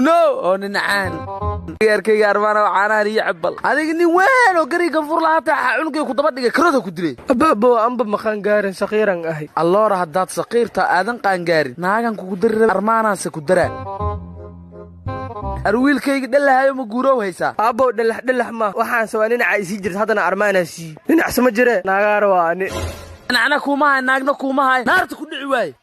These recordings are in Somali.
Nuno oo ninacaan yarkayga armaana caanahan iyo cabbal. Adiga nin weyn oo gariga fur lahaata cunugay ku daba dhigay karada ku dilay. Abaabo anba maqaan gaarin saqiiran ahay. Alloora haddaad saqiirta aadan qaangaarin naagan kugu dari armaanaanse ku daraa. Arwiilkayga dhalahayo ma guuroow haysaa? Aabbow dhalax dhalax ma waxaanse waa dhinaca isii jirta haddana armaanaa siiye. Dhinacse ma jiree naagaara waa ani. Nacna kuuma hay naagna kuuma hay naarta ku dhici waaye.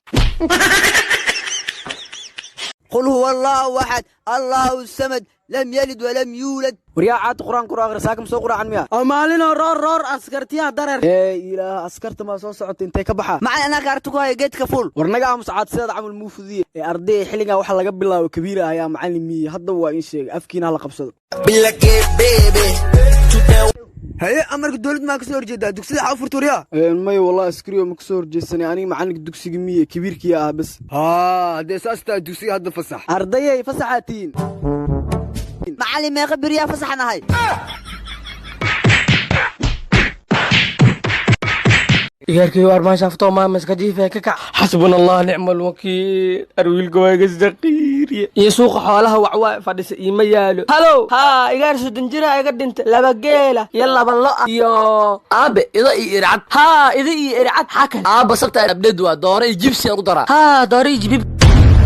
قل هو الله أحد الله الصمد لم يلد ولم يولد. Waryaa caad quraan ku akhri saakam soo quraacan miya? Oo maalinoo roor roor askartiyaa dareer. Ee ilaah askarta ma soo socota intee ka baxa? Macalin anaa kaarta ku haya geedka fuul. War naga aamus caad sidaad camal muu fudiye. Ee arday xilligan waxa laga bilaabo kabiir ah ayaa macallin miye hadda waa in sheegay afkiina hala qabsado. Haye amarka dowlad maa kasoo horjeedaa dugsida xaa u furta waryaa? May wallahi askariyo ma kasoo horjeedsanay aniga macalinka dugsiga miye kabiirkii ah bas. Haa haddee saas taa dugsiga hadda fasax. Ardayay fasaxaa tihiin. Macalin meeqa beriyaa fasaxan ahay? Igaarkii armaan shaaftoo maama iska jiifee ka kac. Xasbuna allah nicma alwakiil. Arwiilka waa iga saqiiriye. Iyo suuqa xoolaha wacwaa fadhisa iima yaalo. Halow haa igaar 30 jira iga dhintay laba geela iyo laba lo' iyo aabe ida iyo ircad. Haa ida iyo ircad xaa kale. Aabba sabta abdheed waa doore iyo jibsi aan ku daraa. Haa doore iyo jibib.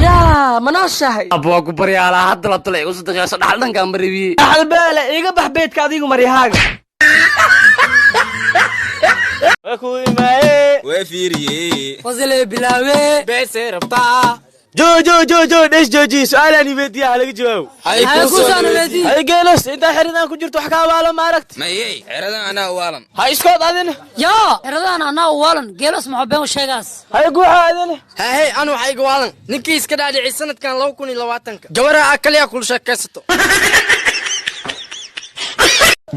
Yaa manooshahay. Abba waa ku baryaalaa hadda la tulay igu saddeqeyso dhaxal dhankaan maribiyey. Dhaxal beele iga bax beedka adigu maryahaaga. Jo jo jo jo dhesh jooji su'aalaan i weydiiya ha laga jawaabo. Hay geelos intaa xeradan ku jirto wax ka abaalo ma aragti? Mayey xeradan anaa waalan. Ha iskood adina. Yaa xeradan anaa waalan geelos maxaa been u sheegaas? Hay guuxa adina. Hahey anu waxa iga waalan ninkii iska dhaadhicay sanadkan 2020 gabadha aa kaliya kula sheekaysato.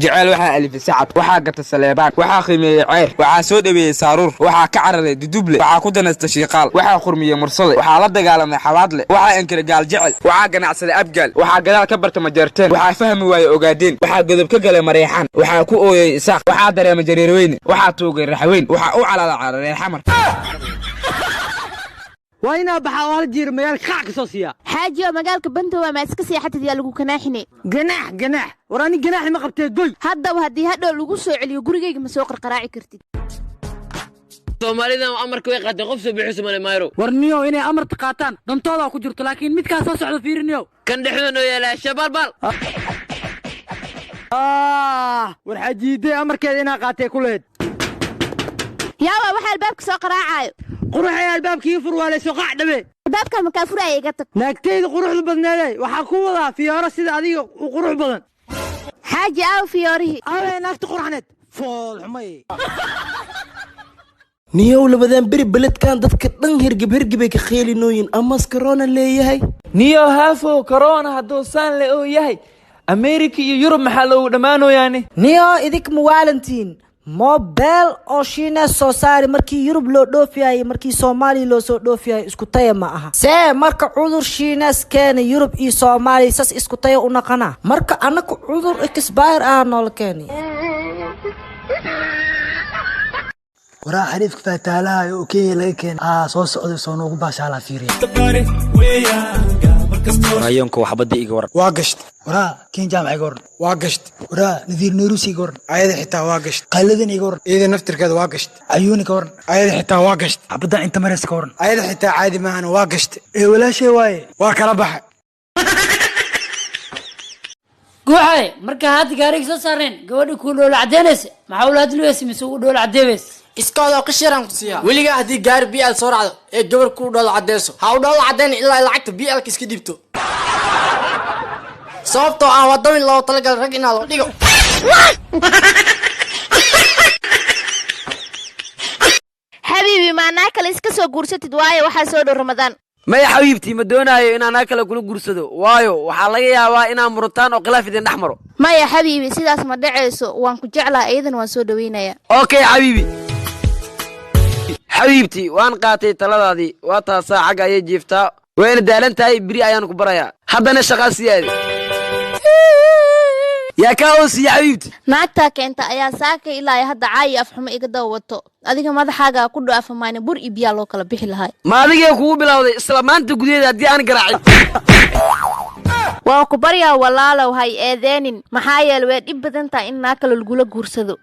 Jeceyl waxaa alifay sacad, waxaa gata saleebaan, waxaa qiimeeyey ceyr, waxaa soo dhoweeyey saaruur, waxaa ka cararay duduble, waxaa ku danaysta shiiqaal, waxaa khurmiyey mursade, waxaa la dagaalamay xawaadle, waxaa inkiray gaal jecel, waxaa ganacsaday abgaal, waxaa gadaal ka barta majeerteen, waxaa fahmi waayey ogaadeen, waxaa godob ka galay mareexaan, waxaa ku ooyey isaaq, waxaa dareemay jariirweyne, waxaa tuugay raxweyn, waxaa u calaalacala reer xamar. Waa inaa baxaa oo hal jiir magaalka qac ka soo siiya. Xaajiyo magaalka bantowa ma iska seexatid yaa lagu kanaaxine? Ganaax ganaax war ani ganaaxi ma qabtee goy. Haddaba haddii hadhow lagu soo celiyo gurigayga ma soo qarqaraaci kartid. Soomaalidan amarka way qaateen qof soo bixiso male mayro. War niyow inay amarta qaataan dantoodaa ku jirto laakiin midkaa soo socda fiiriniyow. Kan dhexda noo yaala shabalbal. War xajiidee amarkeeda inaa qaatee ku lehed. Yaaba waxaa albaabka soo qaraacayo. Quruxay albaabkii fur waa laysoo qaac dhabe. Albaabka makaa furaya iga tag. Naagtayda quruxda badneeday waxaa ku wadaa fiyooro sida adiga u qurux badan. Xaaji aaw fiyoorihii. Aawee naagta qurxaneed fool xumay. Niyow labadan beri beledkan dadka dhan hergeb hergebay ka kheelinooyin amas corona leeyahay. Niyow haafow corona hadduu saan le oo yahay Amerika iyo Yurub maxaa loogu dhammaanoyaani? Niyo idink muwaalantiin mobel oo Shiina soo saari markii Yurub loo dhoofiyay markii Soomaaliya loo soo dhoofiyay isku taya ma aha. See marka cudur Shiinas keenay Yurub iyo Soomaaliya sas isku taya u naqana. Marka anaka cudur expire ah nool keenay. Waraa xariifka faataalaha oo Kenya laga keenay aa soo socday soo noogu baashaalaa fiiriya. Rayoonka waxbadda iga waran. Waa gasht. Waraa Kenya jaamac iga waran. Waa gasht. Waraa Nadiir Nairusi iga waran. Ayada xitaa waa gasht. Qayladan iga waran. Iyada naftirkeeda waa gasht. Cayuuni ka waran. Ayada xitaa waa gasht. Xabaddan inta maraysa ka waran. Ayada xitaa caadi maahana waa gasht. Ee walaashay waaye. Waa kala baxa. Guuxay marka hadda gaariga soo saareen gabadha kuu dhoola cadeynaysa maxaa ula hadli mise u dhoola cadeebaysa? Iskoodoo qishiraan ku siiyaa. Weligaa haddii gaari BL soo raacdo ee gabar kuu dhoola cadeyso ha u dhoola cadeyn ilaa lacagta BL ka iska dhibto. Sababtoo ah waa dawin loogu talagalay rag inaa loo dhigo. Xabiibi maanaa kale iska soo guursatid waayo waxaa soo dhow Ramadaan. Maya xabiibtii ma doonaayo inaan naag kale kula guursado waayo waxaa laga yaabaa inaan murutaan oo khilaaf idin dhex maro. Maya xabiibi sidaas ma dhacayso waan ku jeclahay iyadana waan soo dhaweynayaa. Okay xabiibi. Xabiibtii waan qaatay taladaadii waa taasaa xagga ayay jiiftaa wayna daalan tahay beri ayaan ku barayaa haddana shaqaa sii aadi. Yaa kaa oosiiya xabiibti. Naagtaa keenta ayaa saaka ilaa ay hadda caayi afxumo iga daba wato. Adiga madaxaaga ku dhaafa maayna bur iyo biyaa loo kala bixi lahay. Ma adigee kugu bilowday isla maanta gudaheeda haddii aan garaacin. Waa ku baryaa walaalow, hay eedeenin, maxaa yeele way dhib badan tahay in naa kale lagula guursado.